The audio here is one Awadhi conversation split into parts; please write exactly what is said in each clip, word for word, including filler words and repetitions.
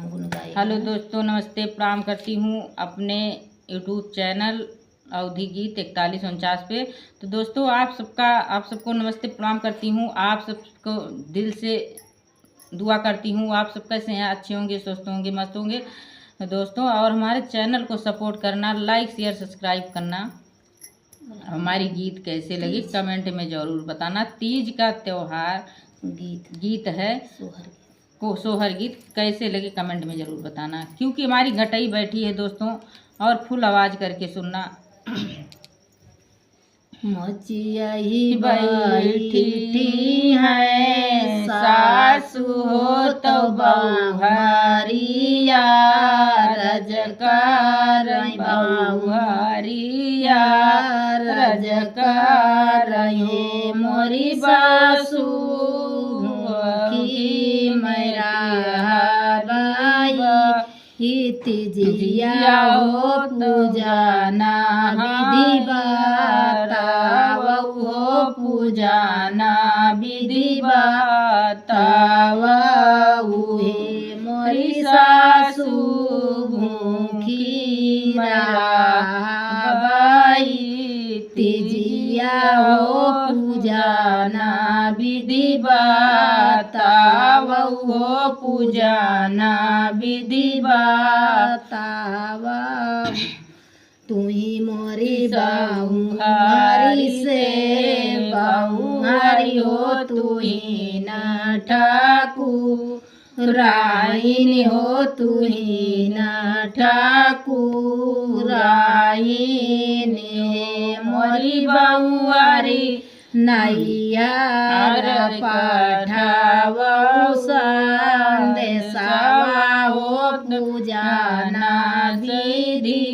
गुन गाई। हेलो दोस्तों, नमस्ते, प्रणाम करती हूँ अपने YouTube चैनल अवधी गीत इकतालीस उनचास पे। तो दोस्तों, आप सबका, आप सबको नमस्ते, प्रणाम करती हूँ। आप सबको दिल से दुआ करती हूँ, आप सब कैसे हैं, अच्छे होंगे, स्वस्थ होंगे, मस्त होंगे। तो दोस्तों, और हमारे चैनल को सपोर्ट करना, लाइक, शेयर, सब्सक्राइब करना। हमारी गीत कैसे लगी, तीज। कमेंट में ज़रूर बताना। तीज का त्योहार गीत। गीत है, सोहर गीत। को सोहर गीत कैसे लगे, कमेंट में ज़रूर बताना, क्योंकि हमारी गटई बैठी है दोस्तों, और फुल आवाज़ करके सुनना। मचिया ही बैठी बैठी है सासु हो तो बउहरिया, रजकर बउहरिया, रजकर हे मोरी सासु की मेरा बाई। ही तीजिया हो पूजना विधि बतावहु, हो पूजना विधि बतावहु, हे मोरी सासु भूखी रहबाई। तीजिया हो पूजना विधि बतावहु, हो पूजना विधि बतावहु। तुही मोरी बउहरी से बउहरी हो, तुही न ठाकुराइन हो, तुही न ठाकुराइन हे मोरी बउहरी। नैहर पठावहु संदेशवा हो पूजना विधि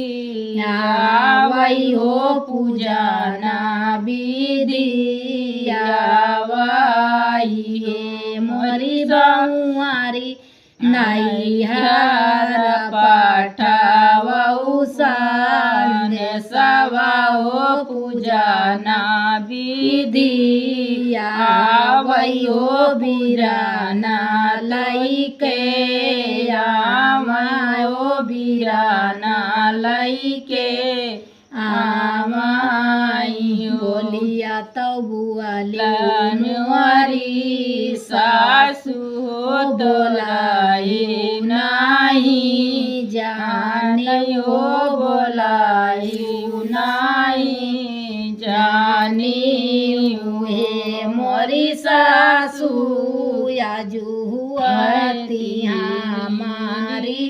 आवै, हो पूजना विधि आवै, हे मोरी बउहरी। नैहर पठावहु संदेशवा हो पूजना विधि आवै, हो बीराना लैके आवै, हो बीराना लैके आवै। बोलिया तौ बुआली मोरी सासु हो, बोलाई नाही जानी हो, बोलाई नाही जानी, हे मोरी सासु। आजु हुआ ती हमारी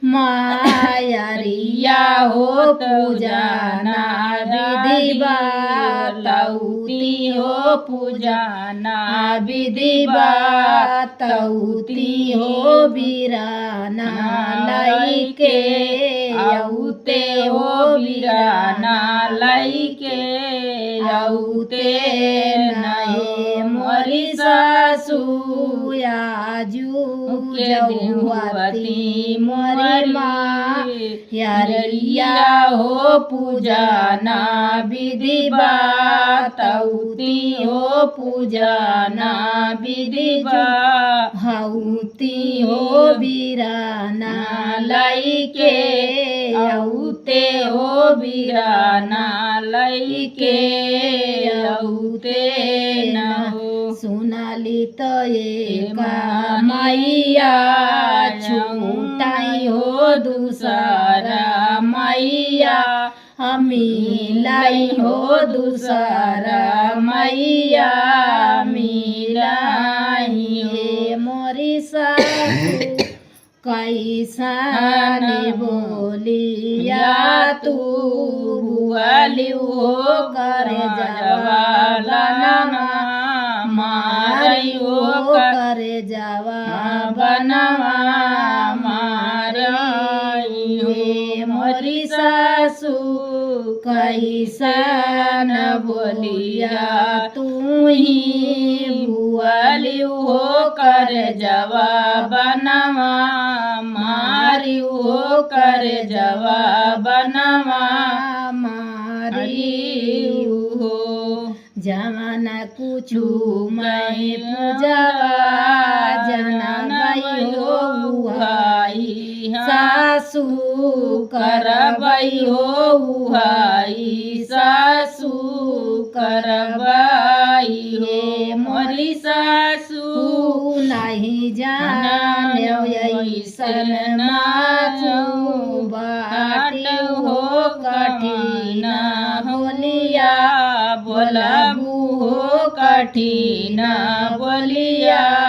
मयरिया हो पूजना विधि बतौती, हो पूजना विधि बतौती, हो बीराना लैके अउते, हो बीराना लैके अउते न, हे मोरी सासु। आजु के दिन हुआ ती मोरी मयरिया हो पूजना विधि बतौती, हो पूजना विधि बतौती, हो बीराना लैके अउते, हो बीराना लैके अउते न हो। सुनली त एक मइया छूटै हो दूसरा मइया, मिलै हो दूसरा मइया मिलै, हे मोरी सासु। कैसन बोलिया तू बुआलिउ हो, करेजवा बनवा मारिउ हो, करेजवा बनवा मारिउ, हे मोरी सासु। कैसन बोलिया तू ही बुआलिउ हो, करेजवा बनवा मारिउ हो, करेजवा बनवा मारिउ हो। जवन कुछु मैं पूजवा जनबै हो, उहै सासु करबई हो उहाई, सासु करबई हो मोरी सासु। नहीं जान्यो ऐसन नाचु बाट हो कठिन बोलिया, बोलबू हो कठिन बोलिया।